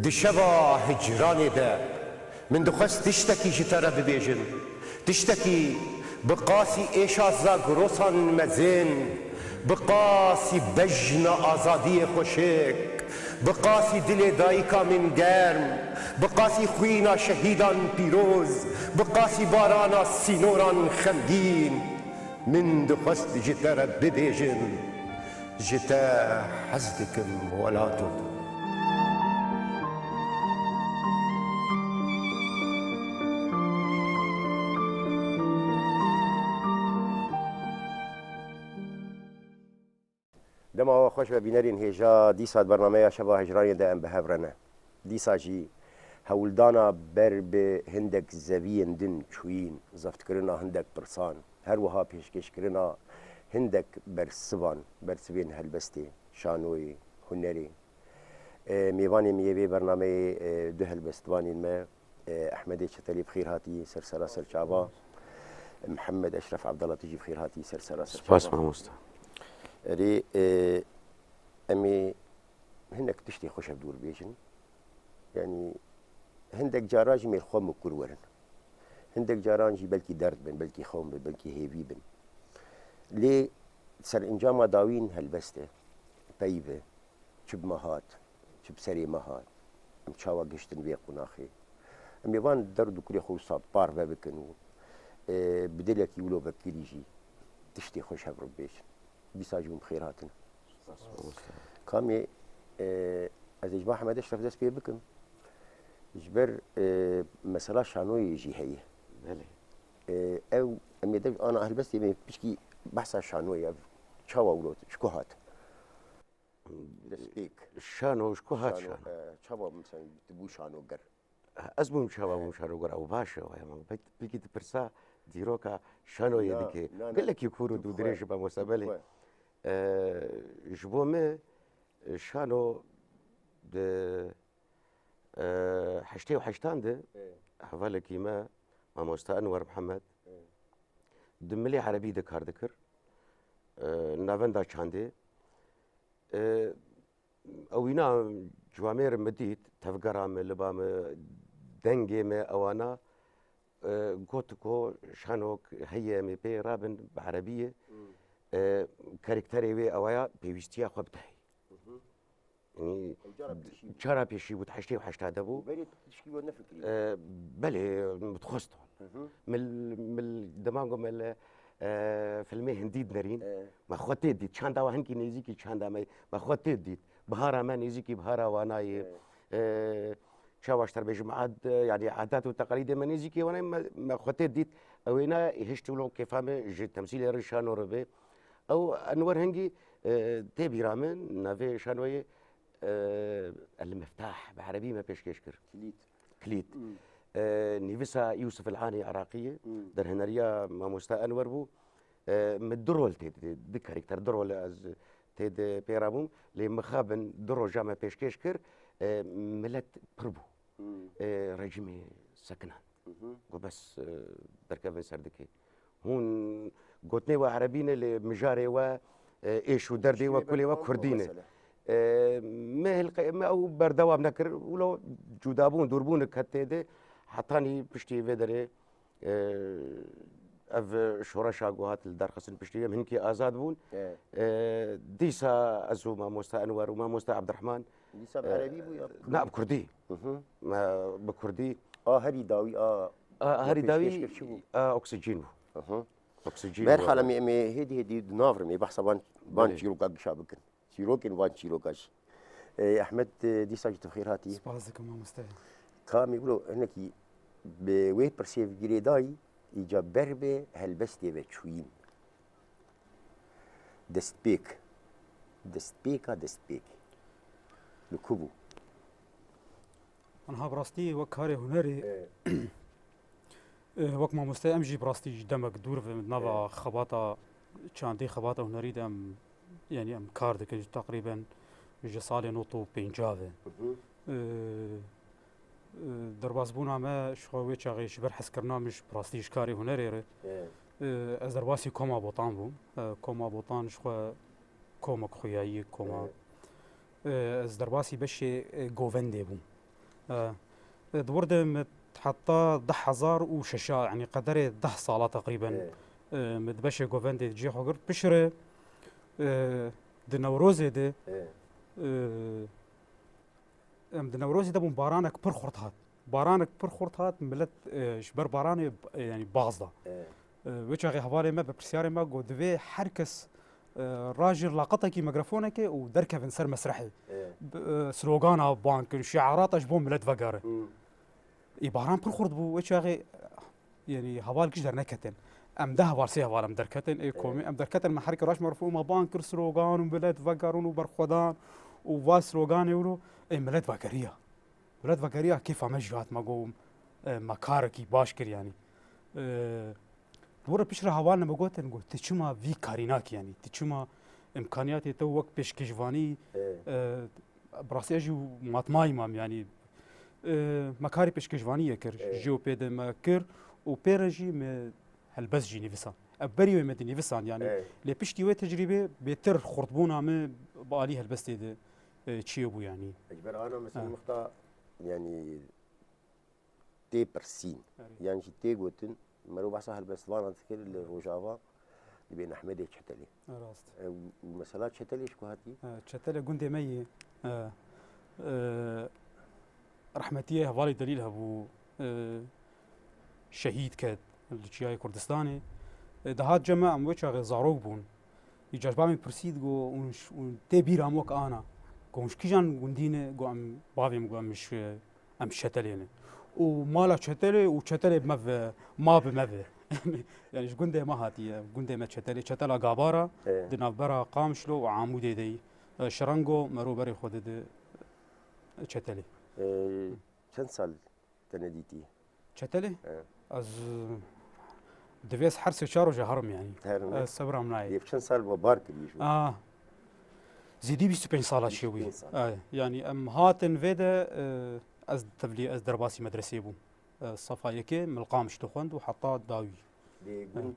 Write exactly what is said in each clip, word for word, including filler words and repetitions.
Di şeva hicranê de min dixwest tiştekî ji te re bibêjim. Tiştekî bi qasî êşa zagrosan mezin, bi qasî bejna azadiyê xweşik, bi qasî dilê dayika min germ, bi qasî xwîna şehîdan pîroz, bi qasî barana sînoran xemgîn, min dixwest ji te re bibêjim. Ji te hez dikim welato. Dema we xweş be bînerên hêja, dîsa di bernameya Şeva Hicranê de em bi hev re ne. Dîsa jî hewldana ber bi hindek zeviyên din çûyîn, zeftkirina hindek pirsan, her wiha pêşkêşkirina hindek bersivan, bersivên helbestê, şanoyê, hunerê. E, mêvanê min yê vê bernameyê, e, du helbestvanên me, e, Ehmedê Çetelî bi xêr hatî ser sera ser çava. Mihemed Eşref Abdallah tu jî bi xêr hatî ser sera ser çava. Spas mamoste. Erê, e, em ê hinek tiştê xweş hevdû bêjin. Yanî hindek caran jî mêrxwe mikur werin. Hindek caran jî belkî derd bin, belkî xewn bin, belkî hêvî bin. Lê serencama dawîn helbest e, peyv e. Çi bi me hat, çi bi serê me hat, em çawa gihiştin vê qonaxê. Em ê van der û dukurê xwe wisa parve bikin û, e, bi dilekî wilo vekirî jî tiştê xweş hev re bibêjin. Dîsa jî hûn bi xêr hatin. Kamê, e, ez ê ji ba Hemed Eşref dest pê bikim. Ji ber, e, mesela şanoyê jî heye. Belê. E, ew, em ê dev ana helbestê me pişkî behsa şanoyê ev çawa wilo, ji ku hat? Destpêk. Şano, ji ku hat şano? Şano, e, çawa mesela tu bû şanoger? Ez bûm çawa bûm şanoger, ew baş e, waya min. Pek-, pekî tu pirsa dîroka şanoyê dike. Na, na, na. Gelekî kûr û dûdirêj e, mamoste, belê. Xwe. E, ji bo me, e, şano di, e, heştê û heştan de, e, hevalekî me, mamoste Enwer Mihemed, e, di milê erebî de kar dikir. E, navenda çandê. E, Ewîna ciwamêr min dît, tevgera min, liba min, dengê min, ewana, e, got ku şanok heye em ê pê rabin bi erebiyê. Hmm. E, karakterê wê ewaya pêwîstiya xwe bidihê. Mhm. Yanî, ew cara pêşî bû. Cara pêşî bû, heştê û heşta de bû. Berê tu tişkî we nefikirî? E, belê, min dixwest. Hı hı. Mil, mil, dema ku me li, e, filmê hindî dinerîn, e, me xwe tê dît. Çanda we hinkî nêzîkî çanda me, me xwe tê dît. Bihara me nêzîkî bihara wana ye. E. E, çawa ji te re bêjim, ad-, yanî adat û teqalîdê me nêzîkî wana ye, me, me xwe tê dît. Ew ê ne hişt wilo kêfa me ji temsîlê re şano re bê. Ew Enwer hingî, e, tê bîra min, navê şanoyê, e, El Miftah, bi erebî me pêşkêş kir. Kilît. Kilît. Hmm. E, nivîsa Yûsif El Anî Iraqî ye, hmm, derhêneriya mamoste Enwer bû. E, min du rol tê de, du karakter, du rol ez tê de pê re bûm. Lê mixabin du roja me pêşkêş kir, e, milet pir bû. Hmm. E, rejîmê sekinan. Mhm. Got bes, e, derkevin ser dikê. Hûn gotinê we erebî ne, lê mijarê we, e, êş û derdê we, kulê we kurdî ne. Mesela. E, me hilqe-, me ew berdewam nekir, wilo cudabûn, dûrbûn ket tê de, hetanî piştî vê derê, e, ev şoreşa ku hat li dar xistin piştî em hinkî azad bûn. E. E, dîsa ez û mamoste Enwer û mamoste Abdurrahman, dîsa bi, e, erebî bû ya bi, na, bi kurdî? Hı hı. Me bi kurdî. A herî dawî a, a herî dawî pêşkêş kir çi bû? A oksîjîn bû. Hı hı. Oksîjîn bû. Bi her hal em ê, em ê hêdî hêdî di nav re em ê behsa van, van, belê, çîroka gişa bikin. Çîrokên van çîroka jî. Ê, Ehmed, e, dîsa jî tu bi xêr hatî. Spas dikim mamoste. Ka em ê wilo hinekî bi wê pirsê girêdayî, îca ber bi helbestê ve çûyîn. Destpêk. Destpêka destpêk. Li ku bû? Anha bi rastî wek karê hunerê, e, e, wek mamoste em jî bi rastî ji demek dûr ve nava, e, xebata çandî, xebata hunerî de em, yanî em kar dikin teqrîben ji salê nod û pêncî ve. Hı hı. E, e, derbasbûna me ji xwe wê çaxê ji ber hezkirina min ji bi rastî ji karê hunerê re. E. E, ez derbasî Koma Botan bûm. E, Koma Botan ji xwe komek xuyayî, koma. E. E, ez derbasî beşê, e, govendê bûm. E, di wir de min heta du hezar û şeş, yanî qederê deh sala teqrîben, Ê. e, min di beşê govendê cihê xwe girt. Piştre, e, di Newrozê de, Ê. e, em di Newrozê de bûn, baranek pir xurt hat. Baranek pir xurt hat, millet, e, ji ber baranê, e, yanî baz da. Ê. E, wê çaxê hevalê me, berpirsyarê me got, divê her kes, e, rajir laqetekî, mikrofonekê û derkevin ser mesrehê. Ê. B-, e, slogana ban kin, şiarata ji bo millet vegere. Hmm. Ê, baran pir xurt bû, wê çaxê, yanî heval giş derneketin. Em deh heval, sê heval em derketin, ê, Ê. komî, em derketin, me her ke raş me rifû, me ban kir slogan û millet vegerin û berxwedan û va sloganê wilo, ê, millet vegeriya. Millet vegeriya, kêfa me jî hat, me got, e, me karekî baş kir, yanî. E, Dûre piştre hevalne me gotin, got, "Tu çima vî karî nakî, yanî? Tu çima imkaniyatê te wek pêşkêşvanî, Ê. e, bi rastî ez jî matmayî mam, yanî, e, me karî pêşkêşvaniyê kir, Ê. jî û pê de me kir û pê re jî me helbest jî nivîsan." Ev berî wê me dinivîsan, yanî, Ê. lê piştî wê tecrîbê bêtir xurtbûna me bi alî helbestê de, e, çêbû, yanî. Ji ber ana mesela Ha. mixta, yanî, tê pirsîn, Erê. yan jî tê gotin, mero behsa helbestvanan dikir li Rojava, dibên Ehmedê Çetelê. Rast. E, û mesela Çetelê ji ku hatî? E, Çetelê gundê me yê, e, e, rehmetiyê hevalê Delîl hebû, e, şehîd ket li Çiyayê Kurdistanê. E, dihat cem me, em wê çaxê zarok bûn. Îcar bavê min pirsî, digo, "Hûn ş-, hûn tê bîra me wek ana?" Go, "Hûn ji kîjan gundî ne?" Go, "Em, bavê min go, em ji, em ji Çetelê ne." Û mala Çetelê û Çetelê bi me ve, ma bi me ve. Yanî ji gundê me hatiye, gundê me Çetelê, Çetela Gabara, Ê. di navbera Qamişlo û Amûdê de yî. E, Şirango mero berê xwe dide Çetelê. E, çend sal te nedîtî? Çetelê? He. Ez, e, divê ez her sê çar roje herim, yanî. Herim, ne? Ez sebra min nayê. Yê çend sal ve bar kiriye ji we? Ah, zêdî bîst û pênc sala çêbûye. Bîst û pênc sal. Ay, yanî em hatin vê de, e, ez tevlî, ez derbasî medresê bûm. E, sefa yekê Milqamiş dixwend û heta dawî. Lê gund?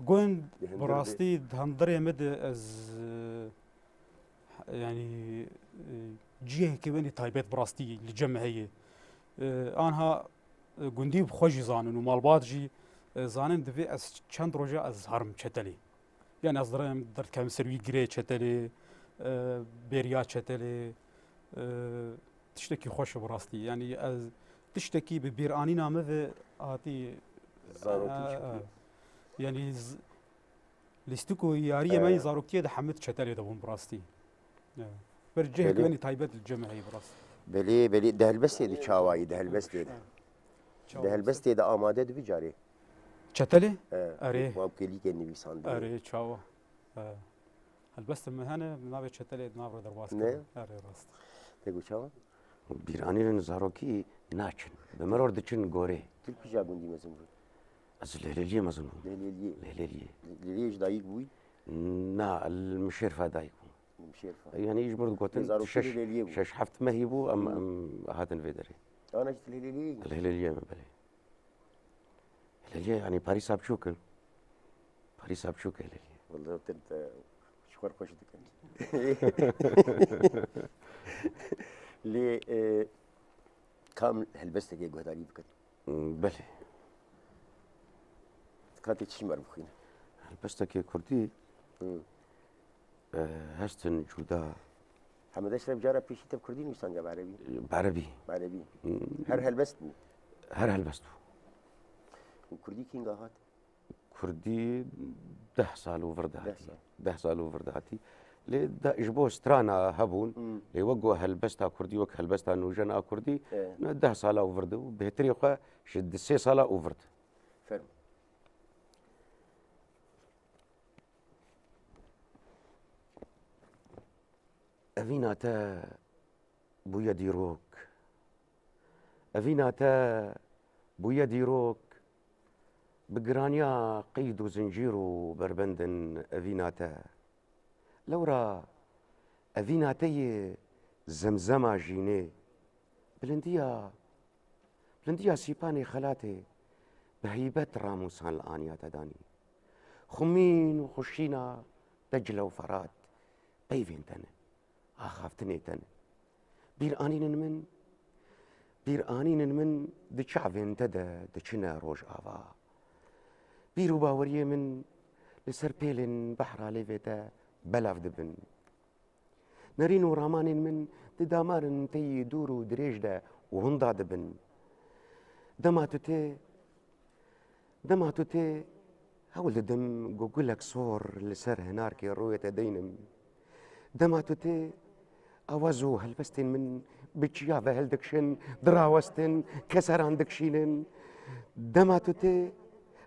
Gund, Di hundir bi de? rastî di hundirê me de ez, e, yanî, e, cihekî wenî taybet bi rastî li cem me heye. E, anha, e, gundî bi xwe jî zanin û malbat jî, e, zanin, divê ez çend roje ez herim Çetelê. Yanî ez dirêm derdikem ser wî girê Çetelê, e, bêriya Çetelê, e, tiştekî xweş e bi rastî. Yanî ez tiştekî bi bîranîna min ve hatî, Zarokî e, çi e, yanî z-, lîstik û yariyê me yê E. zarokiyê de hemî Çetelê de bûn bi rastî. E, ber cihekî Belê. wenî taybet li cem me heye bi rastî. Belê, belê, di helbestê de çawayî, di helbestê de. Çawa Di helbestê de amade dibi carê. Çetelê? E, Erê. Wawkêlîkê nivîsandî. Erê, çawa. E, helbestê min hene, navê Çetelê, nav re derbas Ne? kirin. Erê, rast. Te got çawa? Bîranînên zarokî naçin. Bi miror diçin gorê. Tu li kîja gundî mezin bû? Ez li Hêlêliyê mezin bûm. Li Hêlêliyê? Li Hêlêliyê. Li Hêlêliyê jî dayik bûyî? Na, li Mişêrfa dayik bûm. Li Mişêrfa. Yanî ji mir digotin Zarokî şeş, li Hêlêliyê bû. şeş heft mehî bû, em, Hmm. em hatin vê derê. Ana jî tu li Hêlêliyê yî? Li Hêlêliyê me, belê. Hêlêliyê, yanî Parîsa biçûk in. Parîsa biçûk e Hêlêliyê. Wele te, te ji xwe xweş dikin. Lê, e, kam helbestekê guhdarî bikin? Belê. Katê çi ji me re bixwîne? Helbestekê kurdî, Hı. e, hestin cuda. Hemede Eşref cara pêşî te bi kurdî nivîsand ya bi erebî? Bi erebî. Bi erebî. Hmm. Her helbest bû? Her helbest bû. Û kurdî kînga hat? Kurdî deh sal û vir de Deh hatî. sal. Deh sal û vir de hatî. Lê de, ji bo strana hebûn, Hmm. lê wek ku helbesta kurdî, wek helbesta nûjen a kurdî, Evet. ne deh sala û vir de û bêhtirê xwe ji di sê sala û vir de. Fermo. Evîna te bûye dîrok. Evîna te bûye dîrok. Bi giraniya qeyd û zincîr û berbendin evîna te. Lewra evîna te yê zemzema jînê. Bilindiya, bilindiya sîpanê xelatê bi heybet ramûsan li aniya te danî. Xumîn û xuşîna Decle û Ferat peyvên te ne, axaftinê te ne. Bîranînên min, Pîranînên min di çavên te de diçine rojava. Bîr û baweriyê min li ser pêlên behra lêvê te belav dibin. Nerîn û ramanên min di damarên te yî dûr û dirêj de winda dibin. Dema tu tê, dema tu tê, hewl didim ku gulek sor li ser hinarkê rûyê te deynim. Dema tu tê, awaz û helbestên min bi çiya ve hildikişin, dirawestin, keseran dikişînin. Dema tu tê,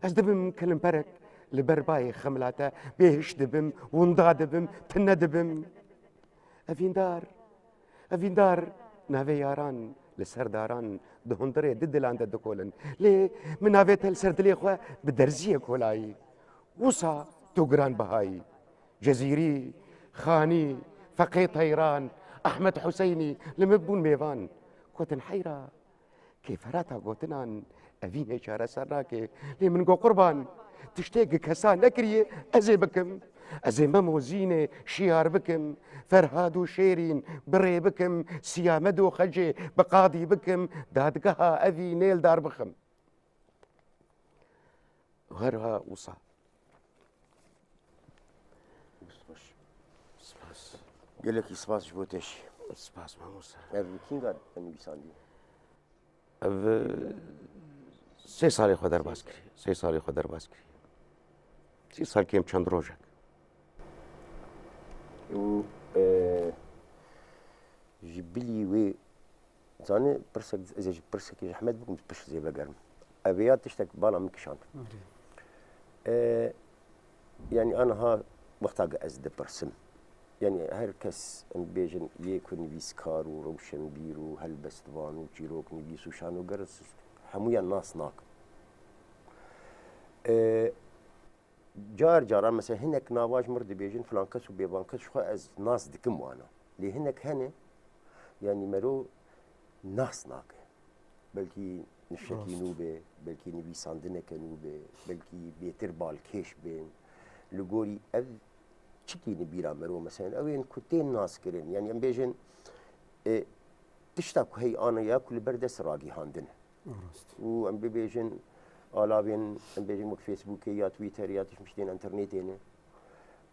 ez dibim kilimperek li ber bayê xemla te, bêhiş dibim, winda dibim, tine dibim. Evîndar, evîndar, navê yaran li ser daran di hundirê di dilan de dikolin. Lê min navê te li ser dilê xwe bi derziyê kolayî. Wisa tu giranbihayî. Cezîrî, Xanî, Feqê Teyran, Ehmed Huseynî li min bûn mêvan. Gotin, heyra, kêferata gotinan evînê çareser nake. Lê min got, qurban, tiştê gi kesa nekiriye, ez ê bikim. Ez ê Mem û Zînê şiyar bikim. Ferhad û Şêrîn bi rê bikim. Siyamed û Xecê bi qadî bikim. Dadgeha evînê li dar bixim. Her ha wisa. Spas. Spas. Gelekî spas ji bo te jî. Spas mamoste. Ev kînga te nivîsandî? Ev, e, sê salê xwe derbas kirî. Sê salê xwe derbas kirî. Sê sal kêm çend rojek. Û, e, ji bilî wê, zanî, pirsek, ez ê ji pirsekê zehmet bikim, pirs zê vegerim. Ev ya tiştek bala min kişand. Erê. E, yanî aniha wexta ku ez dipirsim. Yanî her kes, em bêjin, yê ku nivîskar û rewşenbîr û helbestvan û çîroknivîs û şanoger, hemûyan nas nakim. E, Car caran mesela hinek nava ji mir dibêjin, filan kes û bêvan kes, ji xwe ez nas dikim wana. Lê hinek hene, yanî mero nas nake. Belkî nifşekî Rast. Nû be, belkî nivîsandineke nû be, belkî bêtir balkêş bên. Li gorî ev çikî li bîra mero, mesela ew ên ku tên nas kirin, yanî em bêjin, e, tişta ku hey ane ya ku li ber dest ragihandin e. Rast. Û em bibêjin alavên, em bêjin wek Facebookê ya Twitter ya tişt miştên internetê ne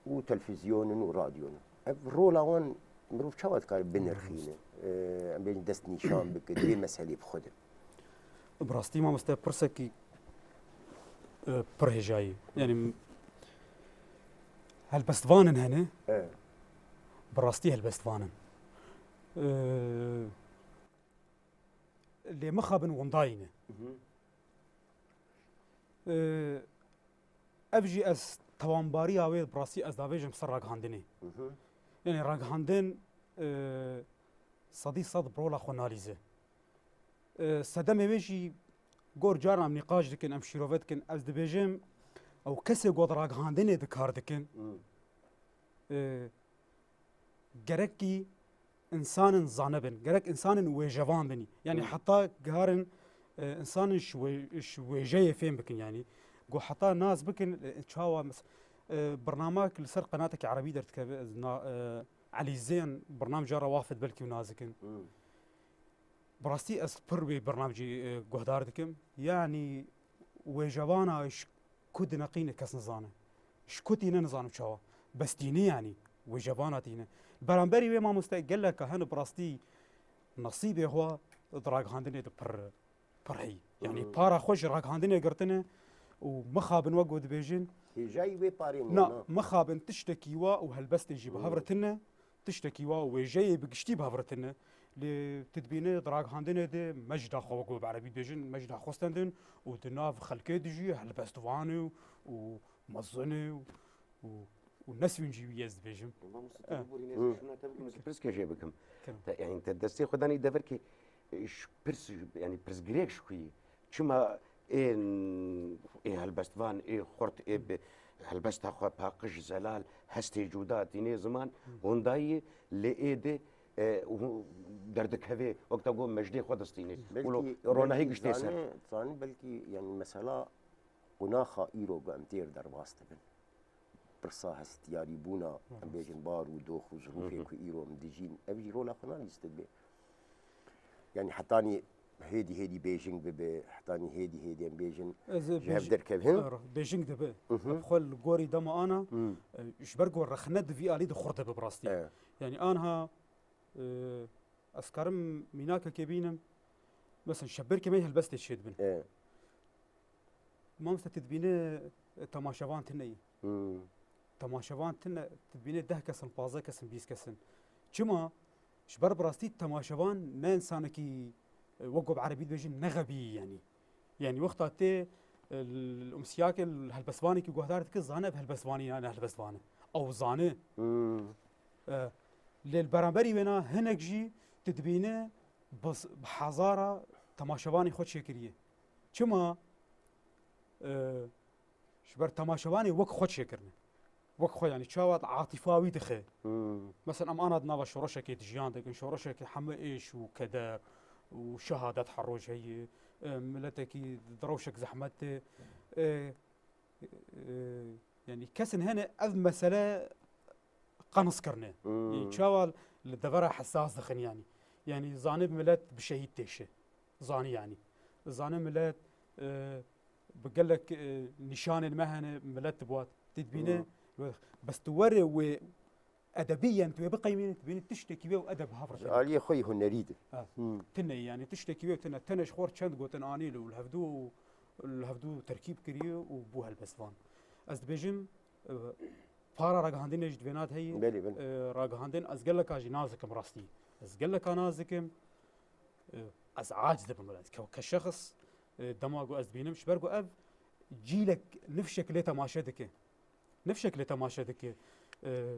û televîzyonin û radyonin. Ev rola wan mirov çawa dikare binirxîne? Rast. Ee, em bêjin dest nîşan bike, divê meselê bi xwe de. Bi rastî mamoste pirsekî, e, pir hêjayî. Yanî helbestvanin hene. Evet. Bi rastî helbestvanin. E, Lê mixabin windayî ne. Mhm. Ee, ev jî ez tewanbariya wê bi rastî ez davêjim ser ragihandinê. Mhm. Yanî ragihandin, e, sedî sed bi rola xwe nalîze. E, sedemê wê jî gor caran em nîqaş dikin, em şîrove dikin. Ez dibêjim, ew kesê ku di ragihandinê di kar dikin, Mhm. e, gerekî insanin zane bin, gerek insanin wêjevan bin. Yani Hmm. heta giharin, e, insanin ji wê-, ji wêjeyê fêm bikin yani. Ku heta nas bikin, e, çawa mes-, e, bernamek li ser qenatekî erebî derdikeve, ez na-, e, Elîzên bernamca re wafit belkî û nazikin. Hmm. Bi rastî ez pir wê bernamcî, e, guhdar dikim. Yani wêjevana ji ku dineqîne kes nizane. Ji ku tîne nizanim çawa. Bes tîne yani. Wêjevana tîne. Beramberî wê mamoste geleka hene bi rastî nesîbê xwe di ragihandinê de pir, pir heyî. Yani Hmm. para xwe ji ragihandinê girtine û mixabin wek ku dibêjin. Hêjayî wê parê Na, nîne. mixabin tiştekî wa û helbestê jî bi Hmm. hev re tune. Tiştekî wa û wêjeyê bi giştî bi hev re tune. Lê tu dibîne di ragihandinê de mecda xwe, wek bi erebî dibêjin, mecda xwe stendin û di nav xelkê de jî helbestvanê û, û mezinê û, û, û neswîncî wî ez dibêjim. Mamoste, Eh. tu biborîne, Hı. ez şuna te bikim, ez pirseke jê bikim. Kerem. Te, yani te destê xwe danî deverkê, e, ş-, pirs, yani pirsgirêk ji xwe yî. Çima ê, ê helbestvan, ê xurt, ê bi helbesta xwe paqij, zelal, hestê cuda, tînê ziman, windayî lê ê de, e, hu-, derdikeve, wek te got, mejdê xwe distîne. Belkî, Wilo ronahî belkî giştê ser. Zanî, zanî belkî, yani mesela qonaxa îro ku em têr derbas dibin. Pirsa hestiyarîbûna, em Rast. bêjin bar û dox û zirûfê Hı hı. ku îro em dijîn, ev jî rola xwe nalîste dibe. Yani hetanî hêdî hêdî bêjing bibe, hetanî hêdî hêdî em bêjin Ez ji hev bêj- derkevin. Er, bêjing dibe. Mhm. Ev xwe li gorî dema ana, Hmm. e, ji ber ku rexne di vî alî de xurt dibe bi rastî. E. Yani anha, e, ez karim mînakekê bînim, mesela şeberkê me helbestê çêdibin. E. Mamoste, tu dibîne, e, temaşevan tune ye. Hmm. Temaşevan tune, tu dibîne deh kes in, pazdeh kes in, bîst kes in. Çima? Ji ber bi rastî temaşevan ne insanekî, e, wek ku bi erebî dibêjin, ne xebî ye, yanî. Yanî wexta tê, e, l-, umsiyakê l-, helbestvanekî guhdar dike, zane ev helbestvanî ya ne helbestvan e. Ew zane. Hmm. E, lê li beramberî wêna hinek jî tu dibîne bi s-, bi hezara temaşevanê xwe çêkiriye. Çima? E, ji ber temaşevanê wek xwe çêkirine. Wek xwe, yani çawa atîfa wî dixe. Hmm. Mesela em ana di nava şoreşekê dijiyan dikin, şoreşekê hemû êş û keder û şehadet her roj heye, e, miletekî di rewşek zehmet de, e, e, yani kesin hene ev mesele qenis kirine. Hmm. Ê, çawa li devera hesas dixin yani. Yani zanî milet bi şehîd têşe. Zanî yani. Zanî milet, e, bi gelek, e, nîşanên me hene, milet dibat. Tê dibîne, Hmm. we-, bes tu were wê edebî yen tu wê biqeymîne, tu bîne tiştekî wê û edeb hav Ji aliyê xwe yî hunerî de. Ha. Hmm. Tine yani tiştekî wê tine. Tene ji xwe çend gotin anî li û li hevdû, li hevdû terkîb kiriye û bû helbestvan. Ez dibêjim, e, para ragihandinê jî di vêna de heye. Belê, belê. E, ragihandin ez geleka jî naz dikim rastî. Ez geleka naz dikim. E, ez aciz dibim, ez ke, ke şexs, e, dema ku ez dibînim, ji ber ku ev cîlek nifşek lê temaşe dike. Nifşek lê temaşe dike. E,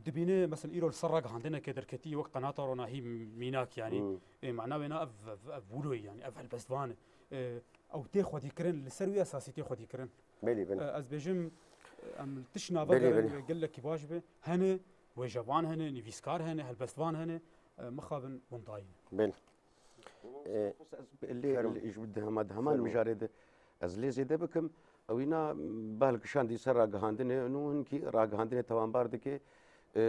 dibîne, mesela îro li ser ragihandineke derketî wek qenata ronahî mînak, yani. Hmm. E, mana wêna ev, ev, ev wilo ye, yani, ev helbestvan e. E, ew tê xwedîkirin, li ser wî esasî tê xwedîkirin. Belê, belê. E, ez bêjim, e, em li tişt nava Belê, gerin belê. Gelekî baş be. Hene wêjevan hene, nivîskar hene, helbestvan hene, e, mixabin windayî ne. Belê. E, Lê, Fermo. lê ji di hema, di heman Fermo. mijarê de ez lê zêde bikim. Ew îna bal kişandî ser ragihandinê, nû hinkî ragihandinê tawanbar dike, e,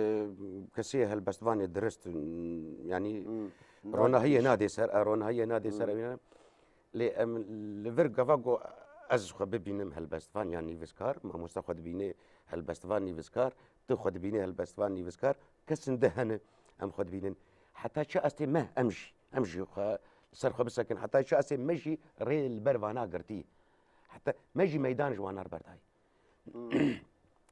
kesê helbestvanê dirist, yani Hmm. ronahiyê Nadiş. nadê ser, e, ronahiyê nadê ser Hmm. ew îna. Lê em li vir gava ku ez xwe bibînim helbestvan yan nivîskar, mamoste xwe dibîne helbestvan nivîskar, tu xwe dibîne helbestvan nivîskar, kesin de hene em xwe dibînin. Heta çi astê me em jî, em jî xwe li ser xwe bisekin. Heta çi astê me jî rê li ber vana girtî. Heta me jî meydan ji wan ar berdayî. Hmm.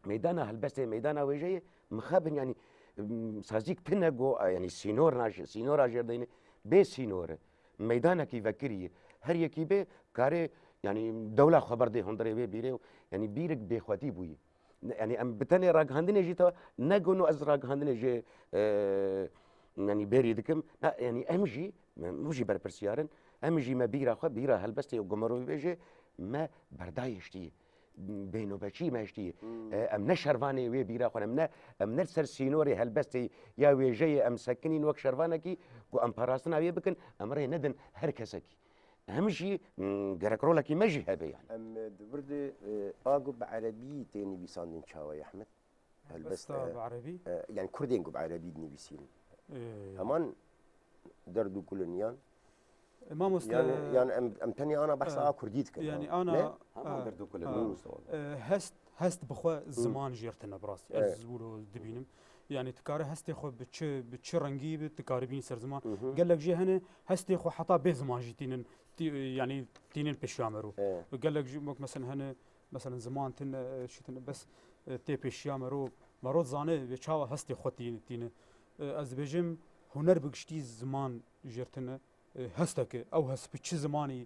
Meydana helbestê, meydana wêjeyê mixabin, yanî, m, sazîk tine go, yanî sînor naş-, sînora jêr deyne, bê sînor e. Meydanekî vekirî ye. Her yekî bê karê, yanî dewla xwe berdê hundirê wê bîrê, yanî bîrik bêxwedî bûyî. Ne, yanî em bi tenê ragihandinê jî te, ne go no ez ragihandinê jê, e, yanî bêrî dikim. Ne, yanî em jî, em jî berpirsiyar in. Em jî me bîra xwe, bîra helbestê û gumerovî bêjê, me berdayê ştî. Bênobeçî me ştî. Hmm. E, em ne şervanê wê bîra xwe ne, em ne, em ne ser sînorê helbestê ya wêjeyê em sekinîn wek şervanekî ku em parastina wê bikin, em rê nedin her kesekî. Em jî, mm, gerek rolekî me jî hebe yani. Em, e, di vir de, e, a ku bi erebî tê nivîsandin çawa ye, Ehmed? Helbest, Helbesta e, bi erebî? E, yani kurdên ku bi erebî dinivîsînin. E. Heman derd û kulin yan? E, mamoste, Yani, yani em, em tenê ana behsa e, a kurdî dikin, yani ha? ana, Ne? Heman e, derd û kulin, e, mamoste wala. E, hest, hest bi xwe Hı. ziman jêr tine bi rastî. Ez Evet. wilo dibînim. Yani tu kare hestê xwe bi çi, bi çi rengî bi, tu kare bînî ser ziman. Hı hı. Gelek jê hene hestê xwe heta bê ziman jî tînin, tî-, yani tînin pêşiya me ro. Evet. Gelek jî wek mesela hene, mesela ziman tine, e, şî tine, bes, e, tê pêşiya me ro. Me ro dizane wê çawa hestê xwe tî-, tîne. E, ez dibêjim huner bi giştî ziman jêr tine. E, hesteke, ew hest bi çi zimanî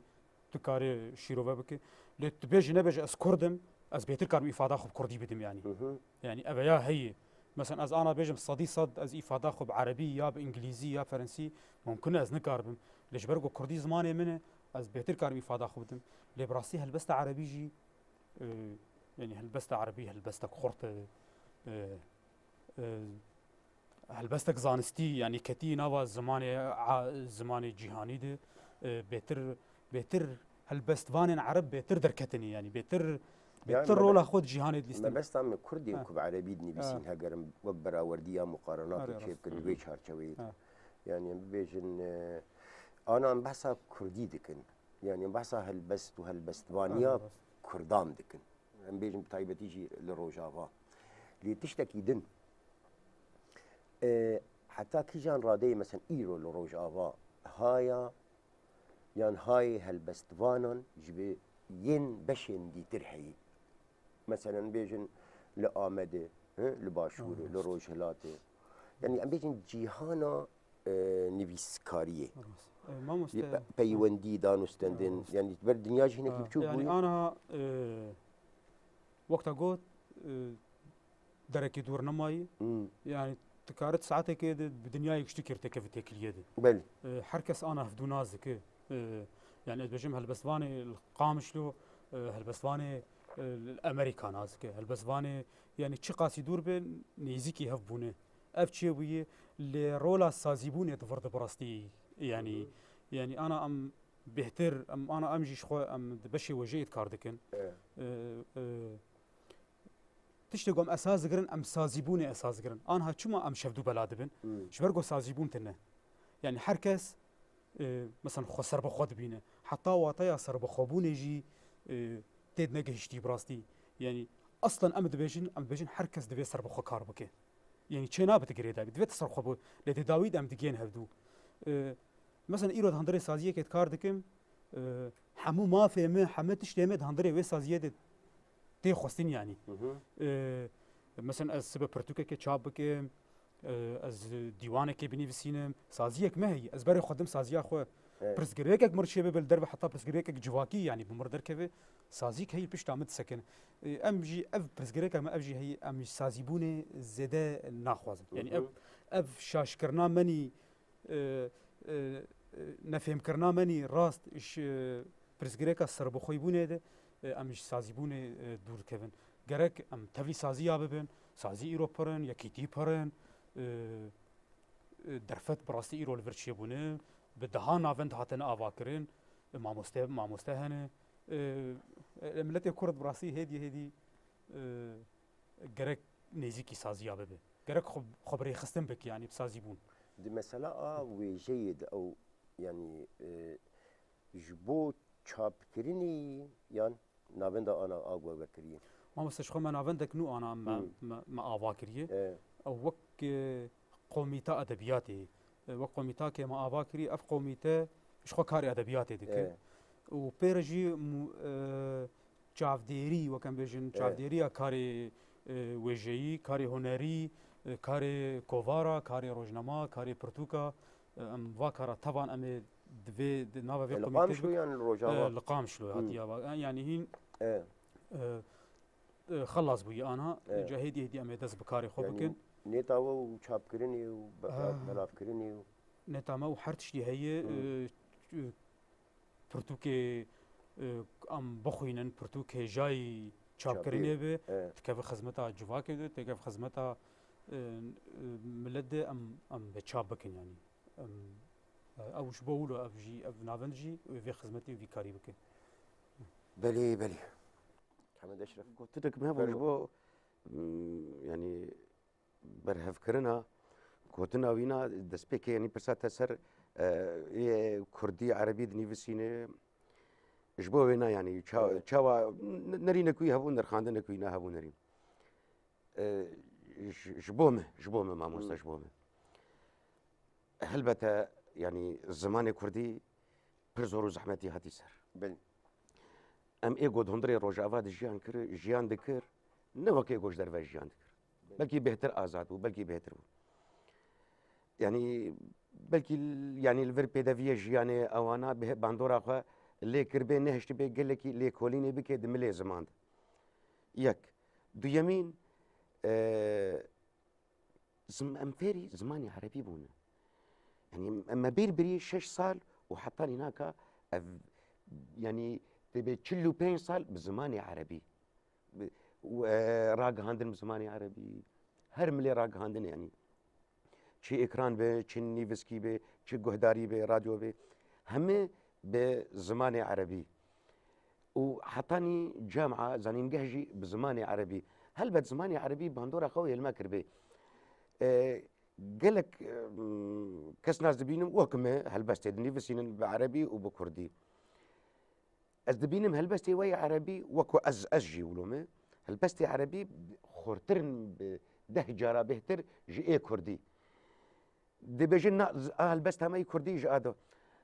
tu karê şîrove bike. Lê tu bêjî nebêjî ez kurd im, ez bêtir karim îfada xwe bi kurdî bidim yani. Hı hı. Yani ev ya heye. Mesela ez ana bêjim sedî sed ez îfada xwe bi erebî ya bi îngilîzî ya ferensî mumkin e ez nikaribim. Lê ji ber ku kurdî zimanê min e, ez bêtir karim îfada xwe bidim. Lê bi rastî helbesta erebî jî, e, yani helbesta erebî helbestek xurt e, e, e, helbestek zanistî, yani ketî nava zimanê, a, zimanê cîhanî de, e, bêtir, bêtir helbestvanên ereb bêtir derketinî, yani bêtir, Yani bêtir me rola be-, xwe di cîhanê dilîstin. Mebesta me kurdên Ha. ku bi erebî dinivîsîn Ha. hegerin wek berawerdî ya muqarenatê Ha, çê rast. bikin di Hı hı. vê çarçeweyê de. Ha. Yani em bibêjin, e, Ana em behsa kurdî dikin. Yani em behsa helbest û helbestvaniya kurdan dikin. Em bêjin bi taybetî jî li Rojava. Lê tiştekî din, e, heta kîjan radeyê, mesela îro li Rojava haya, yan hayê helbestvanan ji bi yên beşên dîtir heyî. Meselen bêjin li Amedê, hi, li Başûrê, li Rojhilatê. Yani em bêjin cîhana, e, nivîskariyê. E, mamoste, Pe-, peywendî danûstendin. Yani ber dinya jî hinekî biçûk bûye. Yani ana, e, wexta got, e, derekî dûr nemayî. Hmm. Yani tu karit saetekê de bi dinyayê giştî kê têkevî têkiliyê de. Belê. E, her kes ana hevdû nas dike. E, yani ez bêjim helbestvanê li Qamişlo, e, helbestvanê, e, li Amerîka nas dike. Helbestvanê yani çiqasî dûr be nêzîkî hev bûne. Ev çêbûyî lê rola sazîbûnê di vir de bi rastî yani, yani ana em bêhtir, em ana em jî ji xwe em di beşê wêjeyê dikar dikin. E, e, Tiştê ku em esas digirin, em sazîbûnê esas digirin. Anha çima em şevdû bela dibin? Hmm. Ji ber ku sazîbûn tune. Yani her kes, e, mesela xwe serbixwe dibîne. Heta wateya serbixwebûnê jî, e, tê dinegihiştî bi rastî. Yani aslen em dibêjin, em dibêjin her kes divê serbixwe kar bike. Yani çê nabe tu girêdayî bî. Divê tu serxwe bû. Lê di dawî de em digihên hevdû. E, mesela îro di hundirê saziyekê dikar dikim. E, hemû mafê min, hemû tiştê min di hundirê wê saziyê de tê xwestin yanî. Hı hı. E, mesela ez sibe pirtûkekê çap bikim, e, ez dîwanekê binivîsînim, saziyek me heye, ez berê xwe dim saziya xwe. Evet. Pirsgirêkek mir çê bibe li derve heta pirsgirêkek civakî yanî bi mir derkeve, saziyek heye pişta min disekine. E, em jî ev pirsgirêka me ev jî heye, em jî sazîbûnê zêde naxwazin. Yanî ev, Hı hı. ev şaşkirina menî e, e, e, nefêmkirina menî rast ji pirsgirêka serbixwebûnê de, e, em ji sazîbûnê, e, dûr dikevin. Gerek em tevlî saziya bibin, sazî îro pir in, yekîtî pir in, e, e, derfet bi rastî îro li vir çêbûne, bi deha navend hatine avakirin, e, mamoste, mamoste hene. E, e, miletê Kurd bi rastî hêdî hêdî, e, gerek nêzîkî saziya bibe. Gerek xwe, xwe bi rêxistin bike, yanî bi sazîbûn. Di mesela a wêjeyê de ew, yanî, e, ji bo çapkirinê yan navenda ana a we vekiriye? Mamoste, ji xwe me navendek nû ana me, Hmm. me, me ava kiriye. E. Ew wek, e, komîta edebiyatê, e, wek komîta ke me ava kiriye, ev komîte ji xwe karê edebiyatê dike. E. Û pê re jî mu-, e, çavdêrî, wek em bêjin, Evet. çavdêriya karê, e, wêjeyî, karê hunerî, e, karê kovara, karê rojnama, karê pirtûka, e, em va kara tevan em ê di vê, di nava vê E, li komîtê Qamişlo bik-, yan li Rojava? E, li Qamişlo Hmm. hatiye va. E, yanî hîn, E. e, e, xelas bûye ana, E. ca hêdî hêdî em ê dest bi karê xwe Yanî bikin. Nêta we û çapkirinê û be-, Ah. belavkirinê û Nêta me û her tiştî heye, Hmm. e, pirtûkê, e, em bixwînin, pirtûk hêjayî çapkirinê Çapê, be, e. dikeve xizmeta civakê de, dikeve xizmeta, e, e, milet de em, em be çap bikin yanî. Em, e, ew ji bo wilo ev jî, ev navend jî vê xizmetê û vî karî bike. Belê, belê. Hemed Eşref. Gotinek me hebû Fermo. ji bo, mm, yanî berhevkirina gotina wîna destpêkê, yanî pirsa te ser, e, yê kurdî, erebî dinivîsîne. Ji bo wêna, yanî ça-, Evet. çawa n-, nerînek wî hebû, nirxandinek wîna hebû nerîn. E, ji, ji bo me, ji bo me mamoste, Hmm. ji bo me. Helbete, yanî zimanê kurdî pir zor û zehmetî hatî ser. Belê. Em ê ku di hundirê Rojava de jiyan kir, jiyan dikir, ne wek ê ku ji derve jiyan dikir. Belê. Belkî bêhtir azad bû, belkî bêhtir bû. Yanî, belkî, yanî li vir pêdeviyê jiyanê ewana bi bandora xwe lê kiribê, nehiştibê gelekî lêkolînê bike di milê ziman de. Yek. Duyemîn, e, Zim-, em fêrî zimanê erebî bûne. Yanî em, me bîr birî şeş sal û heta nînaka ev, yanî tê bê çil û pênc sal bi zimanê erebî. Bi, û, e, ragihandin bi zimanê erebî. Her milê ragihandin yanî. Çi ekran be, çi nivîskî be, çi guhdarî be, radyo be. Hemî bi zimanê erebî. Û hetanî camia, zanîngeh jî bi zimanê erebî. Helbet zimanê erebî bandora xwe hêlma kiribê. E, Gelek, em, kes nas dibînim, wek me helbestê dinivîsînin bi erebî û bi kurdî. Ez dibînim helbestê we yê erebî, wek ez, ez jî wilo me, helbestê erebî xurtir in, bi deh cara bêhtir ji ê kurdî. Dibêjin, na, a helbesta me yê kurdî ji a do.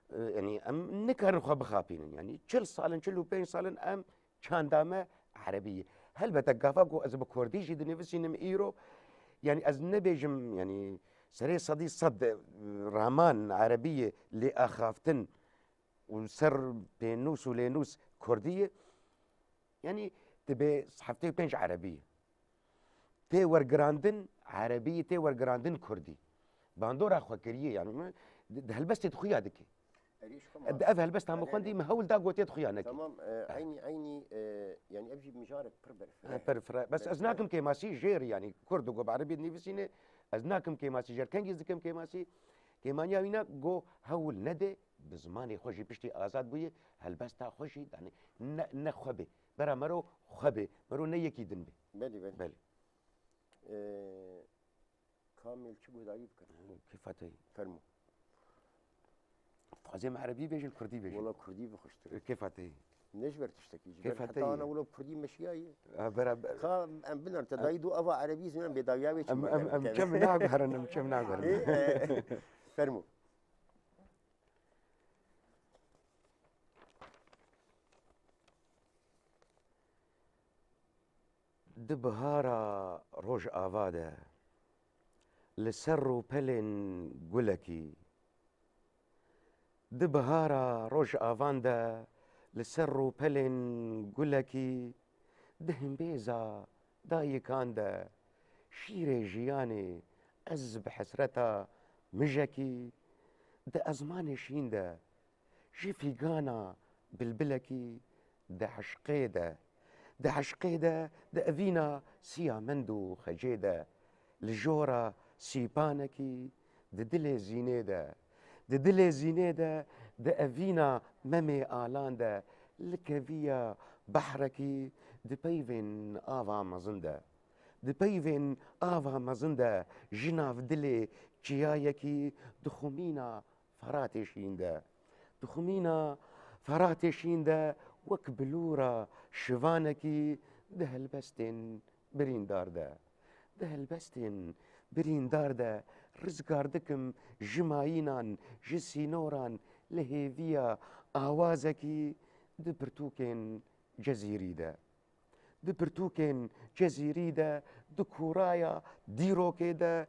E, yanî em nikarin xwe bixapînin. Yanî çil sal in, çil û pênc sal in em çanda me erebî ye. Helbete gafa ku ez bi kurdî jî dinivîsînim îro, yanî ez nebêjim, yanî serê sedî sed, e, raman erebî ye lê axaftin û ser pênûs û lênûs kurdî ye. Yanî dibe heftê û pênc erebî ye. Tê wergirandin erebî, tê wergirandin kurdî. Bandora xwe kiriye, yanî di, di helbestê di xuya dike. Erê, ji xwe ma. Di ev helbesta min Erê, xwendî, erê. Min hewl da gotê di xuya neke. Tamam, e, Ha. eynî, eynî, e, yanî ev jî mijarek pir berfireh. Ha, pir fireh. Bes ez Berfireh. nakim kêmasî jêr, yanî kurd û ku bi erebî dinivîsîne, ez nakim kêmasî jêr. Kengî ez dikim kêmasî, kêmaniya wîna go hewl nede, bi zimanê xwe jî piştî azad bûye, helbesta xwe jî danê. Ne, ne xwe bê. Bera mero xwe bê. Mero ne yekî din bê. Belê, belê. Belê. E, Kamil çi guhdarî bikin? Kêfa te yî. Fermo. Dixwazê em erebî bêjin, kurdî bêjin. Wela kurdî bi xweştir. Kêfa te yî. Ne ji ber tiştekî, ji ber Kêfa te heta yî. ana wilo kurdî meşiyaye. Ha, bera-, Ka em binerin, te dayî du ava erebî zî em bêdawiya wê çî Em, em, em, em çem naguherin, em çem naguherin. Ê, e, fermo. Di bihara rojava de, li ser rûpelên gulekî, di bihara rojavan de, li ser rûpelên gulekî, di himbêza dayikan de, şîrê jiyanê ez bi hesreta mijekî, di ezmanê şîn de, ji fîgana bilbilekî, di eşqê de, di eşqê de, di evîna siya mend û xecê de, li jora sîpanekî, di dilê zînê de, di dilê zînê de, di evîna memê alan de, li keviya behrekî, di peyvên ava mezin de, di peyvên ava mezin de, ji nav dilê çiyayekî, di xumîna Feratê şîn de, di xumîna Feratê şîn de, wek bilûra şivanekî, di helbestên birîndar de, di helbestên birîndar de, rizgar dikim ji mayînan, ji sînoran, li hêviya awazekî, di pirtûkên cezîrî de. Di pirtûkên cezîrî de, di kûraya dîrokê de,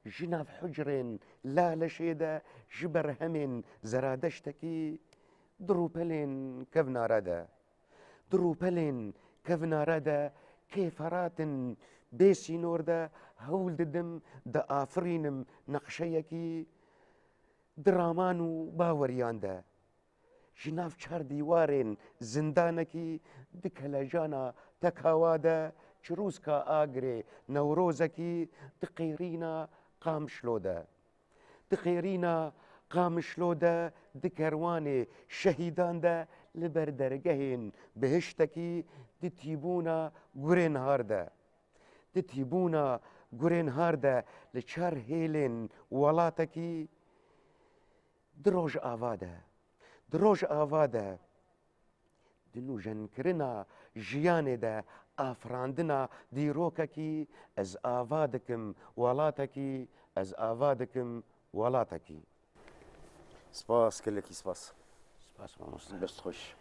ji nav hucrên laleşê de, ji berhemên zeradeştekî, di rûpelên kevnare de, di rûpelên kevnare de, kêferatin bê sînor de hewl didim, diafirînim neqşeyekî, di raman û baweriyan de. Ji nav çar dîwarên zindanekî, di kelejana tekawa de, çirûska agirê Newrozekî, di qêrîna Qamişlo de. Di qêrîna Qamişlo de, di kerwanê şehîdan de, li ber dergehên bihiştekî, di tîbûna gurên har de. Di tîbûna gurên har de, li çar hêlên welatekî, di rojava de, di rojava de, di nûjenkirina jiyanê de, afirandina dîrokekî, ez ava dikim welatekî, ez ava dikim welatekî. Spas, gelekî spas. Spas, mamoste. Dest xweş.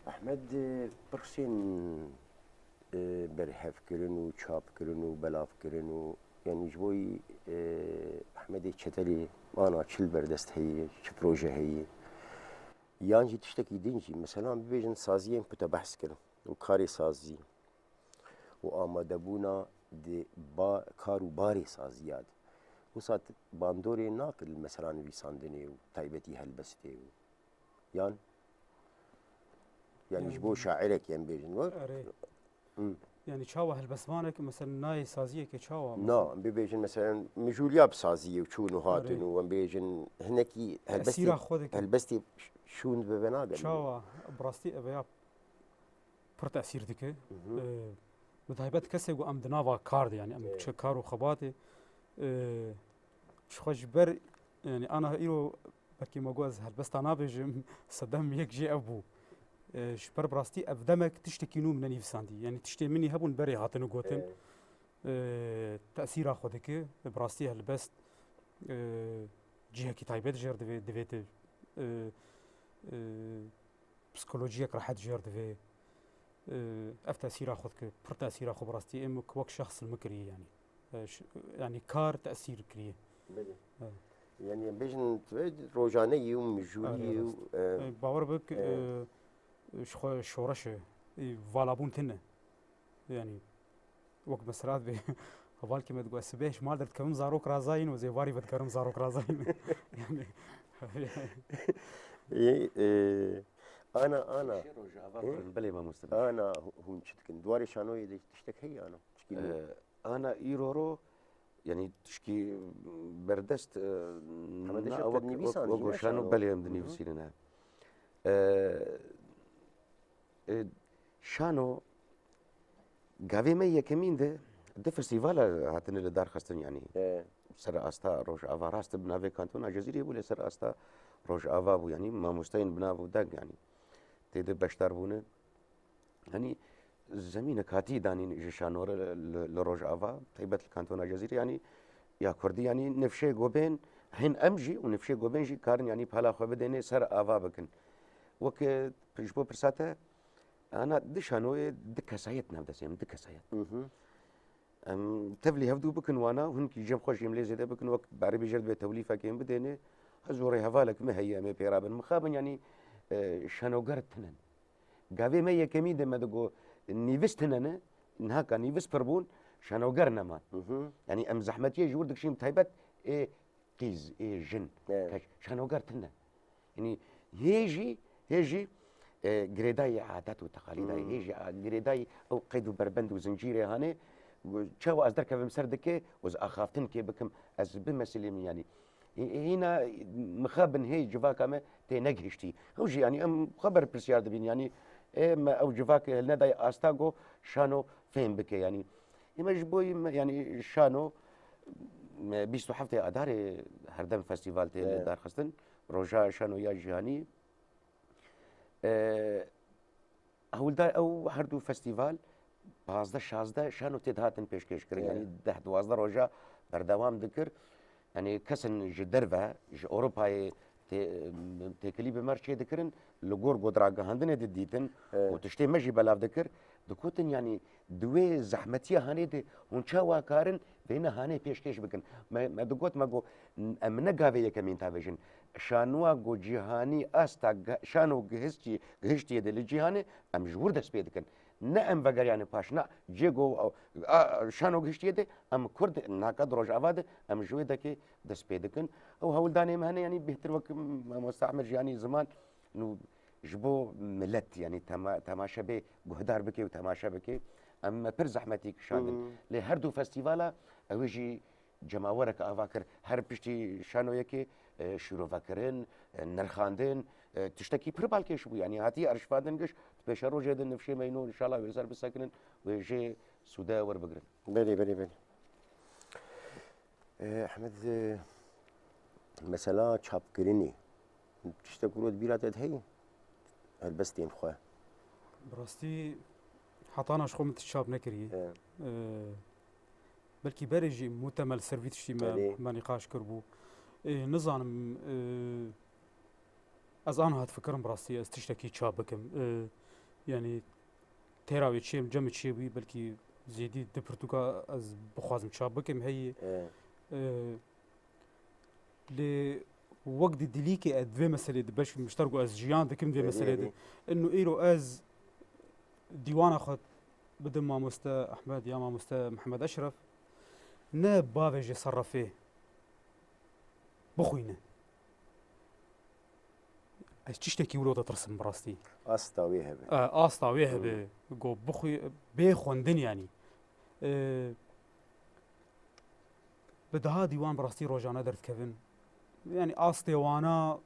Ehmed, e, pirsên, e, berhevkirin û çapkirin û belavkirin û, yanî ji bo yî, e, Ehmedê Çetelê ana çi li ber dest heye, çi proje heye? Yan jî tiştekî din jî, mesela bibêjin saziyên ku te behs kirin û karê sazî û amadebûna di ba-, kar û barê saziya de. Wisa t-, bandorê nake li mesela nivîsandinê û taybetî helbestê û yan, yanî ji bo Yanî şairek em bêjin, we? Erê. Hı. Yanî çawa helbestvanek, mesela nayê saziyekê çawa, Na, mesela? Em bibêjin mesela mijûliya bi saziyê û çûn û hatin Erê. û em bêjin hinekî helbestê, Tesîra xwe dike. helbestê ş-, şûn dibe ve nagem. Çawa? Bi rastî ev ya pir tesîr dike. Hı hı. Ee, bi taybet kesê ku em di nava kar de, yanî em Evet. çi kar û xebatê, Ee, ji xwe ji ber, yani ana îro belkî me got ez helbesta nabêjim, sedem yek jê ev bû. Ee, ji ber bi rastî ev demek tiştekî nû min nenivîsandî. Yani tiştê min î hebûn berê hatine gotin. Ee, tesîra xwe dike. Bi rastî helbest, ee, cihekî taybet jê re divê, divê tu, ee, ee, psikolojiyek rehet jê re divê. Ee, ev tesîra xwe dike, pir tesîra xwe bi rastî êm wek, wek şexs li min kiriye yani. Ee, ş-, yani kar tesîr kiriye. Belê. Evet. Yani em bêjin tu rojane yî û mijûlî Are, yî û, rast. Ee, bawer bik, ee, ee, ji xwe şoreş e. Ee, valabûn tune. Yani wek mesela be hevalkê me digot, ez sibê ji mal derdikevim zarok razayîn û zêvarî vedikerim zarok razayîn. Yani Ê, e, ana, ana. Belê mamoste. Ana hu-, hûn çi dikin? Duwarê şanoyê de tiştek heye ana? Çikî nû. E, ana îro ro, yani tişkî berdest, e, Heme de na, jeb wek, te nivîsan wek, wek jî ne şano şano? Belê em Hı hı. dinivîsînin, he. E, e, şano Gavê me yekemîn de du festîvala hatine li dar xistin, yanî E. ser asta Rojava, rast bi navê Kantona Cezîrê bû, lê ser asta Rojava bû, yanî mamosteyên bi nav û deng, yanî tê de beşdar bûne. Yanî zemînek hatî danîn ji şano re li, li, li Rojava, taybet li Kantona Cezîrê, yanî ya Kurdî, yanî nifşê gobên, hên em jî û nifşê gobên jî karin, yanî pala xwe bidêne ser ava bikin. Wek, e, ji bo pirsa te, Ana di şanoyê di kesayet nav destê min, di kesayet. Hı hı. Em tevlî hevdû bikin wana, hûn kî cem xwe jî em lê zêde bikin, wek berê bêje divê tewlîfekê em bidêne. Ez û rêhevalek me heye, em ê pê rabin. Mixabin, yanî, e, şanoger tinen. Gavê me yekemî de me digo nîvis tine ne, niha ka nîvis pir bûn, şanoger neman. Hı hı. Yanî em zehmetiyê ji wir dikişîn taybet ê qîz, ê jin, Evet. keç, şanoger tune. Yanî hê jî, hê jî, e, girêdayî adet û teqalîda ye. Hmm. Hê jî a-, girêdayî ew qeyd û berbend û zincîrê hane, çawa ez derkevim ser dike, ez axaftin kê bikim, ez bi meselê min yanî. Hî-, hîna mixabin hê civaka me tê negihiştî. Ew jî yanî em xwe berpirsiyar dibîn yanî, ê me ew civak hilnedayê asta ku şano fêm bike yanî. Ê me ji bo yî me, yanî şano, me bîst û heftê Adarê herdem festîval tê li Evet. darxistin. Roja Şano ya Cîhanî. E, hewldar ew her du festîval pazdeh şazdeh şano tê dihatin pêşkêş kirin. Evet. Yanî deh duwazdeh roja berdewam dikir. Yanî kesin ji derve, ji Ewropayê tê-, têkilî bi me re çêdikirin, li gor godragihandinê didîtin Evet. û tiştê me jî belav dikir. Digotin, yanî di wê zehmetiya hanê de hûn çawa karin vêne hanê pêşkêş bikin? Me, me digot, me got, em ne gavê yekemîn tavêjin. Şanoa ku cîhanî asta ge-, şano gihiştî-, gihiştiye de li cîhanê, em ji wir dest pê dikin. Ne em vegeriyane paş, na cê ku, a, şano gihiştiye de, em Kurd, naka di Rojava de, em ji wê dekê dest pê dikin. Ew hewldanê me hene, yanî bêhtir wek Mamoste Ehmed jî yanî ziman, nû ji bo milet, yanî tema-, temaşe bê, guhdar bike û temaşe bike. Em me pir zehmetî kişandin. Hmm. Lê her du festîvala ew ê jî cemawerek ava kir. Her piştî şanoyekê, e, şîrovekirin, e, nirxandin, e, tiştekî pir balkêş bû. Yanî hatiye arşivandin giş, di pêşerojê de nifşê me yî nû, înşallah wê li ser bisekinin, wê jê sûde werbigirin. Belê, belê, belê. E, Ehmed, e, mesela çapkirinê, tiştek ku di bîra te de heye? Helbestên xwe. Bi rastî, hetana ji xwe min tişt çap nekiriye. E. E, belkî berê jî muhtemel ser vî tiştî me, Erê. me nîqaş kiribû. E, nizanim, e, ez aniha difikirim bi rastî ez tiştekî çap bikim. E, yanî têra wê çê, cem çê bûyî, belkî zêdî du pirtûka ez bixwazim çap bikim heye. E. E, Lê wek di dilîkê ez di vê meselê de beş mişter ku ez jiyan dikim di vê Erê, meselê de. Erê. Ino îro ez dîwana xwe bidim mamoste Ehmed ya mamoste Mihemed Eşref. Ne bavêje ser refê bixwîne. Ez tiştekî wilo ditirsim bi rastî. Asta wê hebe. E, asta wê hebe. Hmm. Go bixwî-, bê xwendin yanî. E, Bi daha dîwan bi rastî rojane derdikevin. Yanî astê wana,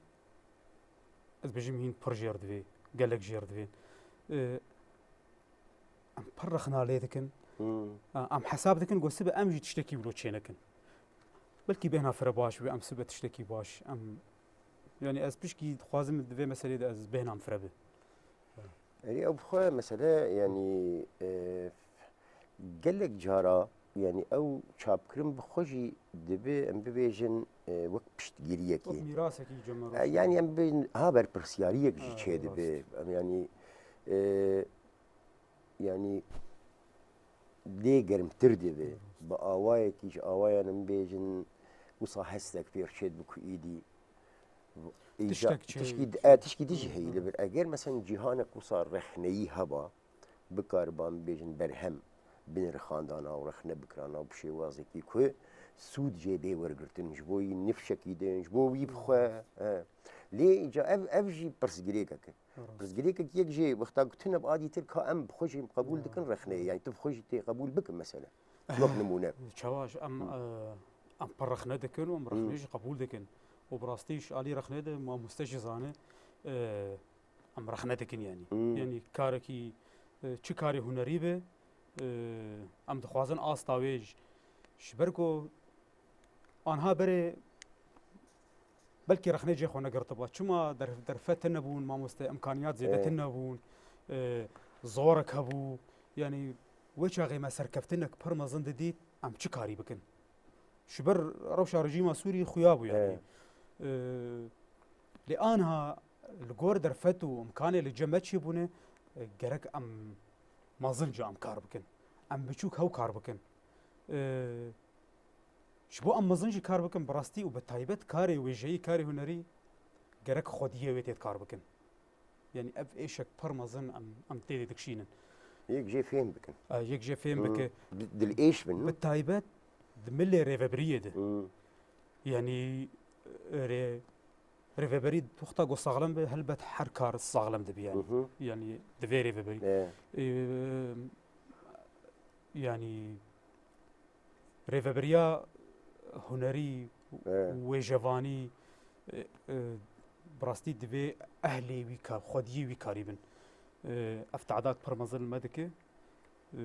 ez bêjim hîn pir jêr divê, gelek jêr divê. Ee, em pir rexna lê dikin. Hmm. Em hesab dikin, got sibe em jî tiştekî wilo çênekin. Belkî bêhna fire baş be, em sibe tiştekî baş. Em, yani ez pişkî dixwazim di vê meselê de ez bêhnam fire be. Erê ew bi xwe mesele, yani, e, gelek cara, yani ew çapkirin bi xwe jî dibe, em bibêjin, e, wek piştgiriyekê. Wek mîrasekî cem me E, rûşt. Yani em bibêjin ha berpirsiyariyek jî Ha, çê dibe. Em yani, e, yani lê germtir dibe. Bi awayekî ji awayan em bêjin wisa hestek pêr çê dibe ku îdî îca- Tiştek çê- tişkî, e, tişkî dî jî heye li vir. Eger mesela cîhanek wisa rexneyî heba, bikariban bibêjin berhem binirxandana û rexne bikirana û bi şêwazekî ku sûd jê bê wergirtin, ji bo wî nifşekî din, ji bo wî bi xwe, e. Lê îca ev, ev jî pirsgirêkek e. Rast. Pirsgirêkek yek jê wexta ku tune bi adî tir ka em bi xwe jî qebûl dikin rexneyê, yani tu bi xwe jî tê qebûl bikin mesele. Wek nimûne. Çawa ji em, Hı. e, em pir rexne dikin û em Hı. rexnê jî qebûl dikin. Û bi rastî ji alî rexnê de mamoste jî zane, e, em rexne dikin yani. Hı. Yani karekî, e, çi karê hunerî be, e, em dixwazin asta wê ji, ji ber ku anha berê belkî rexnê cê xwe negirtiba. Çima der-, derfet tune bûn, mamoste, imkaniyat zêde Ê. tune bûn, e, zorek hebû. Yani wê çaxê me serkeftinek pir mezin didît, em çi karî bikin? Ji ber rewşa rejîma Sûrî xuya bû yani. Ê. E, lê anha li gor derfet û imkanê li cem me çêbûne, e, gerek em mezin jî em kar bikin. Em biçûk hew kar bikin. E, Ji bo em mezin jî kar bikin bi rastî û bi taybet karê wêjeyî, karê hunerî gerek xwediyê wê tê di kar bikin. Yanî ev êşek pir mezin em, em tê de dikişînin. Yek jê fêm bikin. A, yek jê fêm Hmm. bike. Di-, dilêş bin. Bi taybet di milê rêvebiriyê de. Hmm. Yanî, e, rê-, rêveberî wexta ku saxlem be, helbet her kar saxlem dibe yanî. Mhm. Yanî di vê rêveberî. E. E, yanî rêveberiya hunerî, E. wêjevanî, e, e, bi rastî divê ehlê wî ka-, xwediyê wî karî bin. E, ev te'dat pir mezin li me dike. E,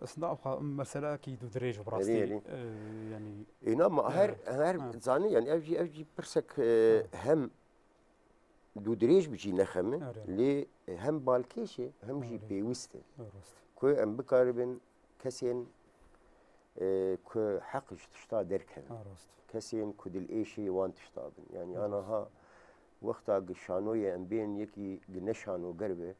aslında ev xa-, meselekî dûdirêj bi rastî. Erê, erê. E, yanî Êna ma her, E, her ha. zanî, yani ev jî, ev jî pirsek, e, Ha. hem dûdirêj bi jî nexem e, Erê. lê hem balkêş e, hem jî Erê. pêwist e. Rast. Ku em bikaribin kesên, e, ku heq ji tişta derkevin. Ha, rast. Kesên ku dilêşê wan tişta bin. Yani Rast. anaha wexta gi şanoyê em bên yekî gi ne şanoger be,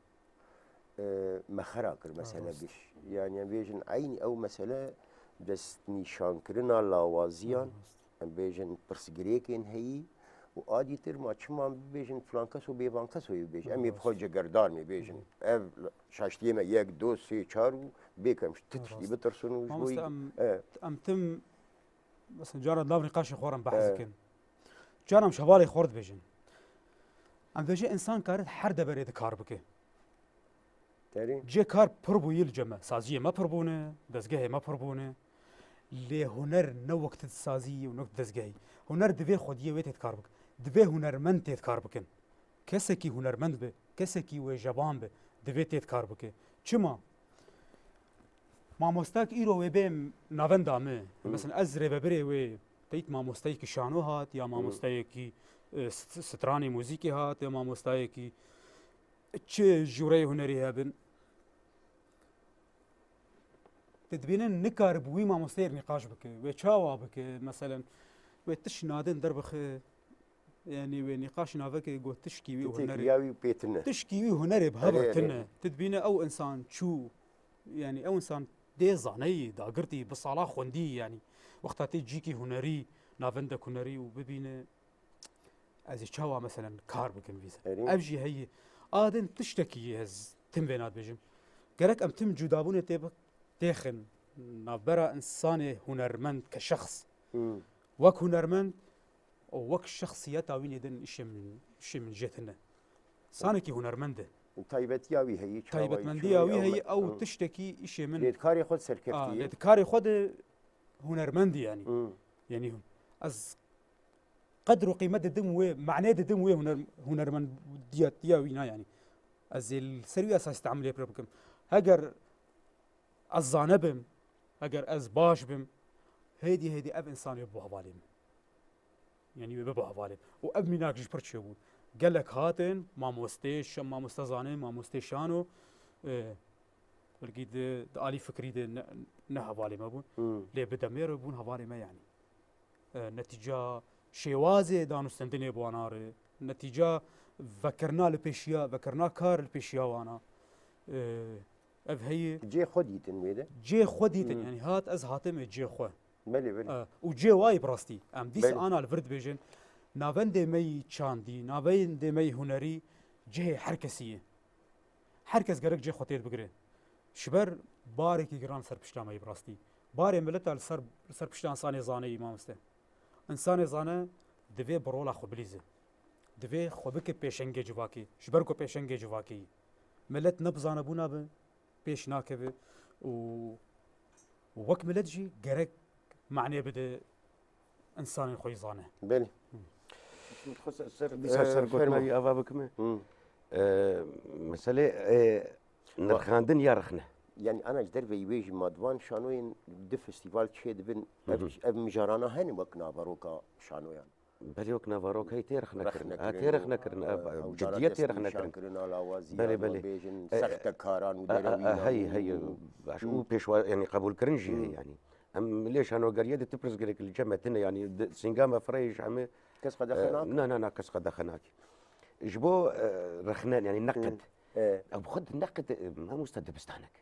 e, me xera kir mesele Rast. giş. Yani em bêjin eynî ew mesele destnîşankirina lawaziyan, Rast. em bêjin pirsgirêkên heyî û adî tir ma çima bibêjin filan kes û bêvan kes wê bibêjin. Em ê bi xwe Rast. cegerdar mê bêjin. Hı. Ev şaştiyê me yek, du, sê, çar û bêkem ji tu tiştî Rast. bitirsin û ji bo Mamoste, yî- em, Evet. em tim, mesela cara di nav nîqaşê xwe re em behs Evet. dikin. Cara em ji hevalê xwe re dibêjin. Em dibêjin însan kare di her deverê de kar bike. Terî. Cê kar pir bûyî li cem me. Saziyê me pir bûne, dezgehê me pir bûne. Lê huner ne wek ti sazî yî û ne wek dezgehî. Huner divê xwediyê wê tê kar bikin. Divê hunermend tê kar bikin. Kesekî hunermend be, kesekî wêjevan be, divê tê kar bike. Çima? Mamostek îro wê bê navenda me. Hı. Mesela ez rêvebirê wê teyt mamosteyekî şano hat ya Hı. mamosteyekî, e, st-, stranê muzîkê hat ya mamosteyekî çi jûreyê hunerî hebin, tu dibînin nikaribû wî mamosteyê nîqaş bike. Wê çawa bike? Meselen, wê tişt nadin derbixe, yanî wê nîqaş naveke got tişkî wî Tu hunerê. têkiliya wî pê tune. Tişkî wî hunerê bi hev Erê, re erê. tune. Tu dibîne ew însan çû, yanî ew însan dê zaneyî, dagirtî, bi sala xwendî, yanî wexta tê cîkî hunerî, navendek hunerî û bibîne, ez ê çawa meselen kar bikim vî ser? Erê. Ev jî heye. A din tiştekî ez tim vê nadibêjim. Gerek em tim cudabûnê tê bi-, têxin navbera însanê hunermend ke şexs. Hmm. Wek hunermend û wek şexsiyeta wî nêdin îşê min, îşê min jê tune. Sanekî hunermend e. Taybetiya wî heye, çawa Taybetmendiya wî heye, ew tiştekî îşê min. Lê di karê xwe de serkeftî Aa, ye. Lê di karê xwe de hunermendî yanî. Hmm. Yanî ez qedr û qîmet didim wê, manê didim wê huner-, hunermendiyetiya wî na yanî. Ez ê li ser wî esasî teamulê pir bikim. Heger ez zane bim, heger ez baş bim, Hêdî hêdî ev însan wê bibû hevalê min. Yanî wê bibû hevalê min. Û ev mînak jî pir çêbûn. Gelek hatin, mamostê, şa-, mamoste Zane, mamostê Şano, e, belkî di, di alî fikrî de ne, ne hevalê me bûn. Hmm. Lê bi demê re bûn hevalê me yanî. E, netîca şêwazê danûstendinê bi wana re, netîca vekirina li pêşiya, vekirina kar li pêşiya wana. E, ev heye. Cê xwe dîtin wê de? Cê xwe dîtin, Hmm. yanî hat, ez hatime cê xwe. Belê, belê. E, û cê wayî bi rastî. Em dîsa Belê. ana li vir dibêjin, navendê me yî çandî, navendê me yî hunerî cihê her kesî ye. Her kes gerek cê xwe têr bigire. Ji ber barekî giran ser pişta me yî bi rastî. Barê mileta li ser, li ser pişta însanê Zane yî, mamoste. Însanê Zane divê bi rola xwe bilîze. Divê xwe bike pêşengê civakê. Ji ber ku pêşengê civakê yî. Milet ne bi zanebûna bi pêş nakeve û wek milet jî gerek manê bide însanên xwe yî Zane. Belê. Hı. Dîsa ser, Ee, ser gotina fermo. wî ava bikime. Hı. Ee, meselê, e, nirxandin ya rexne. Yani ana ji derveyî wê jî ma di van şanoyên di festîval çê dibin, ev, Hı hı. ev mijarana hene wek naveroka şanoyan. Belê wek naverok hey tê rexne kirin. Rexne Ha, kirin, tê rexne kirin. Ha, ev, ew ciddiyet tê dara rexne destnîşan kirin. kirin, alawazî, Belê, yan belê. bêjin E, e, sextekaran û e, e, derewinan hey, û hey, baş, Hmm. û pêşwa-, yani qebûlkirin jî heye Hmm. yani. Em lê şanogeriyê de tu pirsgirêk li cem me tune, yani di, sînga me fireyê ji hemê, Kes qedexe e, nake? Na, na, na, kes qedexe nake. Ji bo, e, rexne, yani neqid. Hmm. E. Ew xwe di neqid, e, mamoste dibistanek.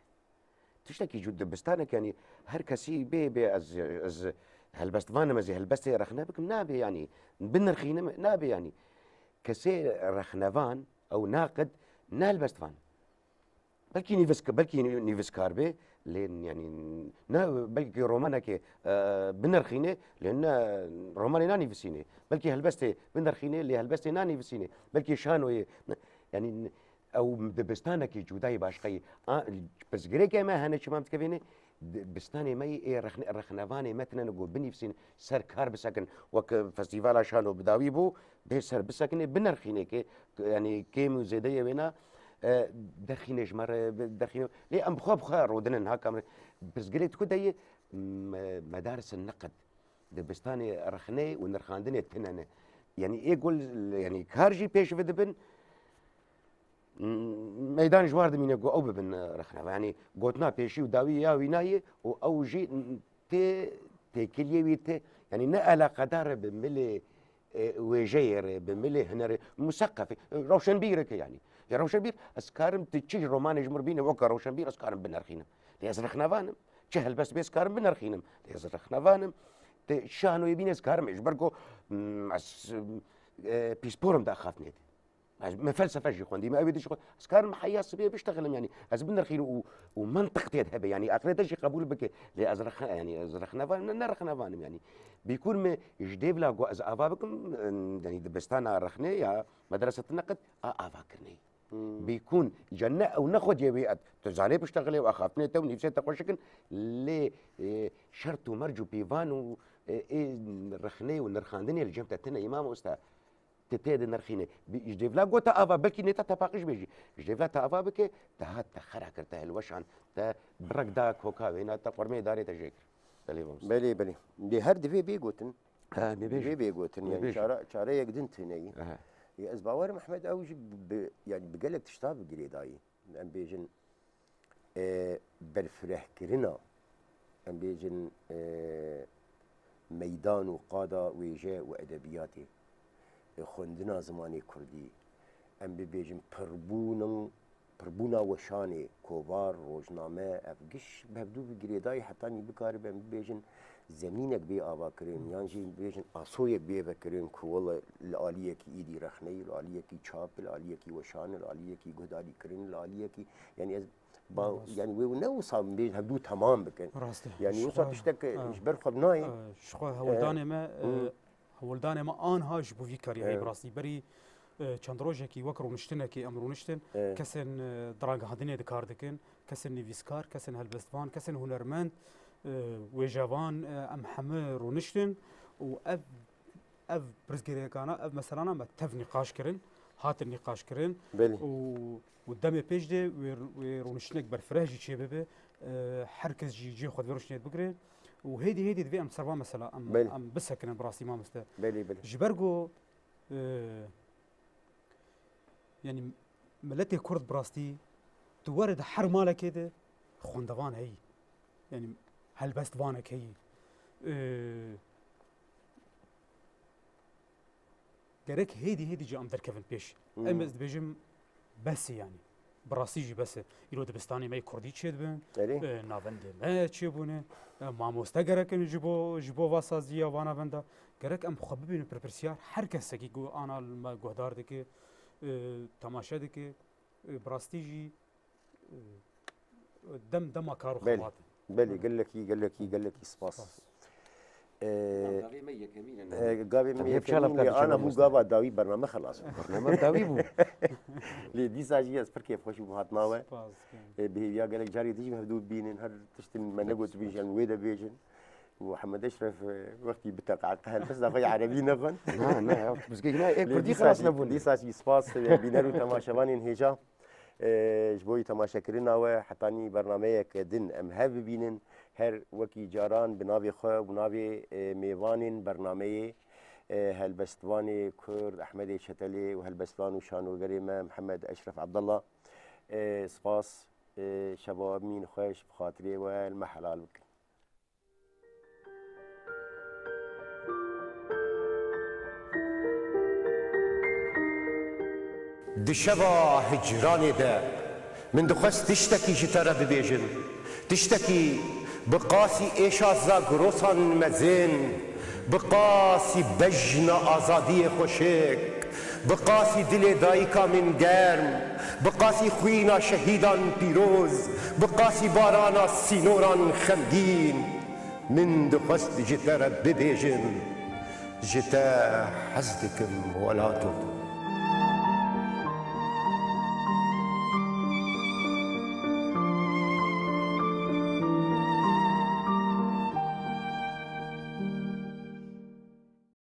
Tiştekî cû dibistanek, yani her kesî bê, bê ez, ez helbestvan im, ez ê helbestê rexne bikim, nabe yani. Binirxînim, nabe yani. Kesê rexnevan, ew naqid, ne helbestvan. Belkî nivîsk-, belkî nivîskar be, lê, yani, ne, belkî romanekê, e, binirxîne, lê ne romanê nanivîsîne. Belkî helbestê binirxîne, lê helbestê nanivîsîne. Belkî şanoyê, yani, ew dibistanekî cudayî başqeyî. A, pirsgirêkê me hene çima em dikevîne, di-, bistanê me yê ê rexne-, rexnevanê me tine ku binivîsîn, ser kar bisekin. Wek festîvala şano bi dawî bû, bê ser bisekinê, binirxîne ke, ke, yani kêm û zêdeyê wêna, e, derxîne ji me re, bi-, derxîne. Lê em bi xwe, bi xwe rodinin, ha, kamre. Pirsgirêk ku de ye, me-, medarsin neqid. Dibistanê rexneyê û nirxandinê tine ne. Yani ê gul, yani kar jî pêş ve dibin, m-, meydan ji war dimîne ku ew bibin, e, rexneva. Yani gotina pêşî û dawî ya wî nayê û ew jî tê têkiliyê wî tê, yani ne eleqedar e bi milê, e, wêjeyê re, bi milê hunerê, museqefê, e, rewşenbîreke yani. Ya rewşenbîr, ez karim tu çi romanê ji min bîne weke rewşenbîr, ez karim binerxînim. Lê ez rexnevan im. Çi helbest bê, ez karim binerxînim. Lê ez rexnevan im. Tu şanoyê bîne, ez karim. Ji ber ku, mm, ez, e, pîsporim di axaftinê de. Ez, min felsefe jî xwendî, min ewê dî jî xwend-, ez karim heya sibê biştexilim, yani ez binirxînim û, û mantiq tê de hebe, yani aqilê te jî qebûl bike. Lê ez rex-, yani ez rexnevan, ne, ne rexnevan im, yani. Bîkur me ji dêvla ku ez ava bikim, yani dibistana rexnê ya medreset neqid a ava kirine. Hmm. Bîkûn, îca ne ew ne xwediyê wê et. Tu zanê piştexilê û axaftinê te û nivîsê te xweşik in, lê, e, şert û merc û pîvan û, e, ê rexnê û nirxandinê li cem te tine, î mamoste. Tu tê dinirxînê. Bi-, ji dêvla gota ava, belkî nê te tepaqij bê jî. Ji dêvla te ava bike, te hat te xera kir, te hilweşand, te bi rek da koka wêna, te xurmeyê darê te jê kir. Belê, mamoste. Belê, belê. Lê her divê bê gotin. Ha, dibêjin. Divê bê gotin, yani Dibêjin. çare, çareyek din tune ye. Aha. Ê, ez bawer im Ehmed ew jî bi, yani bi gelek tişta bi girêdayî. Em bêjin, e, berfirehkirina, em bêjin, e, meydan û qada wêje û edebiyatê, e, xwendina zimanê kurdî, em bibêjin pirbûnin, pirbûna weşanê, kovar, rojname, ev giş bi hevdû bi girêdayî hetanî bikaribe em bibêjin zemînek bê avakirin, yan jî bibêjin asoyek bê vekirin ku wele li aliyekî îdî rexneyî, li aliyekî çap, li aliyekî weşan, li aliyekî guhdarîkirin, li aliyekî, yani ez ba-, Rast. yani wê ne wisa bibêjin hevdû temam bikin. Rast e. Yani Ji wisa xwe, tiştek ha. ji ber xwe nayê. Ha, ji xwe hewldanê me, Hı. e, Hewldanê me anha ji bo vî karî heye Evet. bi rastî. Berî, e, çend rojekî wek rûniştinekê em rûniştin, Evet. kesên, e, di ragihandinê de kar dikin, kesên nivîskar, kesên helbestvan, kesên hunermend, e, wêjevan, e, em hemî rûniştin û ev, ev pirsgirêkana, ev meselana me tev nîqaş kirin, hatin nîqaş kirin Belê. û, û demê pêş de wê, wê rûniştinek berfireh jî çêbibe, e, her kes jî cihê xwe di vê rûniştinê de bigire. û hêdî hêdî divê em ser va mesela em, Belê. em bisekinin bi rastî mamoste. Belê, belê. Ji ber ku, e, yanî miletê Kurd bi rastî tu were di her malekê de xwendevan heyî. Yanî helbestvanek heyî. E, Gerek hêdî hêdî jî em derkevin pêş. Hmm. Em ez dibêjim bes e yanî. Bi rastî jî bes e. Îro dibistanê me yê kurdî çêdibin. Erê. E, navendê me çêbûne. E, mamoste gerek in ji bo, ji bo va saziya, va navenda. Gerek em xwe bibînin pirpirsiyar. Her kesekî ku ana li me guhdar dike, e, temaşe dike, e, bi rastî jî, e, dem dema kar û Belê. xebat in. Belê, gelekî, gelekî, gelekî spas. Spas. Ee, Gavê me yekemîn e. e, gavê me Tabii, yekemîn hep çalap lê kardeşim ana bû mamoste. Gava dawî bername xelas bû. Bername dawî bû. Lê dîsa jî ez pir kêfxweş bûm hatna we. Spas dikim. Ee, bi hêviya gelek carê dijî hevdû bînin, her tiştin me negotibî jî em wê de bêjin. Û Hemed Eşref, e, wextî biteqe, helbesta xwe yê erebî nexwin. Na, na, ya, bizgê na, ê Lê kurdî dîsa xelas jî, nebûn. Dîsa jî spas, e, bîner û temaşevanên hêja. E, ji bo temaşekirina we hetanî bernameyeke din em hev bibînin. Her wekî caran bi navê xwe û navê, e, mêvanên bernameyê, e, helbestvanê Kurd Ehmedê Çetelê û helbestvan û şanogerê me Mihemed Eşref Abdullah. E, spas, e, şeva mîn xweş bi xatirê we li me helal bikin. Di şeva hicranê de min dixwest tiştekî ji te re bibêjim. Tiştekî bi qasî êşa zagrosan mezin, bi qasî bejna azadiyê xweşik, bi qasî dilê dayika min germ, bi qasî xwîna şehîdan pîroz, bi qasî barana sînoran xemgîn. Min dixwest ji te re bibêjim, ji te hez dikim welato.